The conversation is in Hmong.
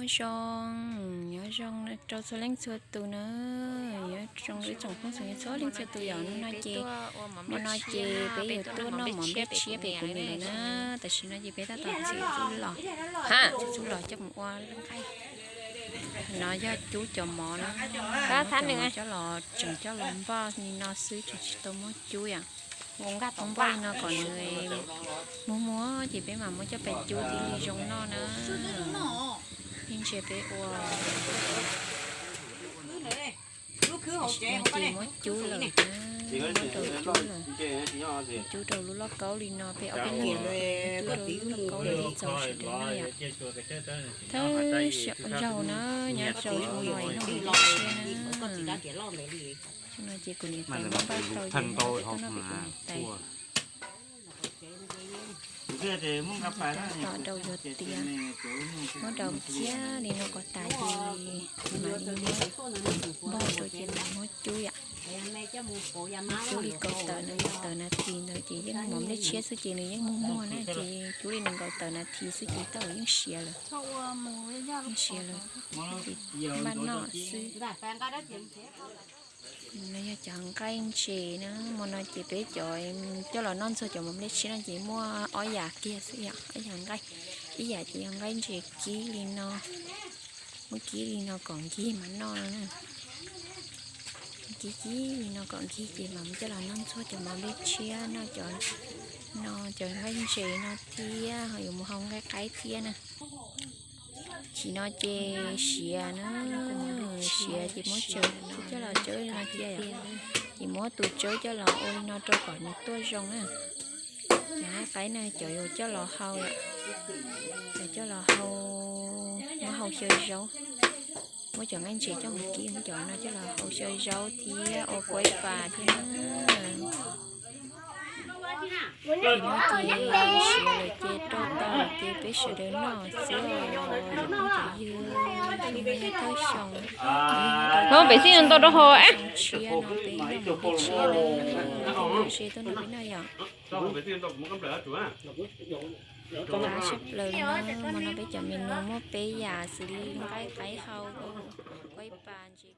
Zoo, nyob zoo rau txhua leej txhua tus na, nyob zoo ib tsoom phooj ywg txhua leej txhua tus yom. Hnub no ces, hmo no ces peb yuav tuaj noj mov nplej tshiab pem kuv niam lawv na. Tam sim no ces peb tab tom txiav txuj lom, txiav txuj lom coj mus ua nqaij. No yog cub cov mov na, cov mov coj los tseem coj los npoj li no xwb, tseem tsis tau muab cub yom. Muab npoj li no kom nws muag muag ces peb mam muab coj pais cub thiaj li zoo noj na. Yeej ntsia peb ua. Ces muab cub lawm na, muab rau cub lawm. Cub rau lub lauj kaub li no peb ob peb leeg, cub rau lub lauj kaub li txaus sawv daws noj yom. Thawj zaug na, nyob rau zoo no es noj mov nplej tshiab na. Zoo no ces kuv niam tais muab npaj tau ces muab coj tuaj noj pem kuv niam tais. Tab tom daus yuav tiav, muab daus kiag li no kom tas ces mam li muab npog rau ces mam muab cub yom. Muab cub li kaum tawm na, kaum tawm nas this ntawd ces yeej mov nplej tshiab xwb ces nws yeej muag muag na, ces cub li nees nkaum tawm nas this xwb ces tab tom yeej siav lawm, yeej siav lawm, ces npaj noj xwb. No yog cov nqaij ntses na, hmo no ces peb cov coj los noj ntxuag cov mov nplej tshiab no ces muaj ob yam kiag xwb yom, ob yam nqaij. Ib yam ces yog nqaij ntses kib li no, muab kib li no kom nkig mas noj no na. Kib kib li no kom nkig ces mam coj los noj ntxuag cov mov nplej tshiab, noj cov, no cov nqaij ntses no thiab ho yuav mus hau nqaij qaib thiab na. Chim no ces siav na, siav ces muab tsawb, coj los tsawb li no cia yom. Ces muab tus tsawb coj los ua li no rau kom nws tuaj zoo na. Cov nqaij qaib na cov yuav coj los hau yom, cov coj los hau, muab hau xyaw zaub. Muab cov nqaij ntses coj mus kib, muab cov no coj los hau xyaw zaub thiab ua kuaib pas thiab na. Ces no ces siav lawm ces rau tau lawm ces peb sawv daws noj xwb os. Cov yawg, no yog thawj xyoo, no pem xij ntau rau hauv xyoo tshiab no peb noj mov nplej tshiab na, ze tuaj nrog peb noj yom. Qab tshaj plaws li na, hmo no peb cov menu muaj peb yam xws li nqaij qaib hau, kuaib pas, ntses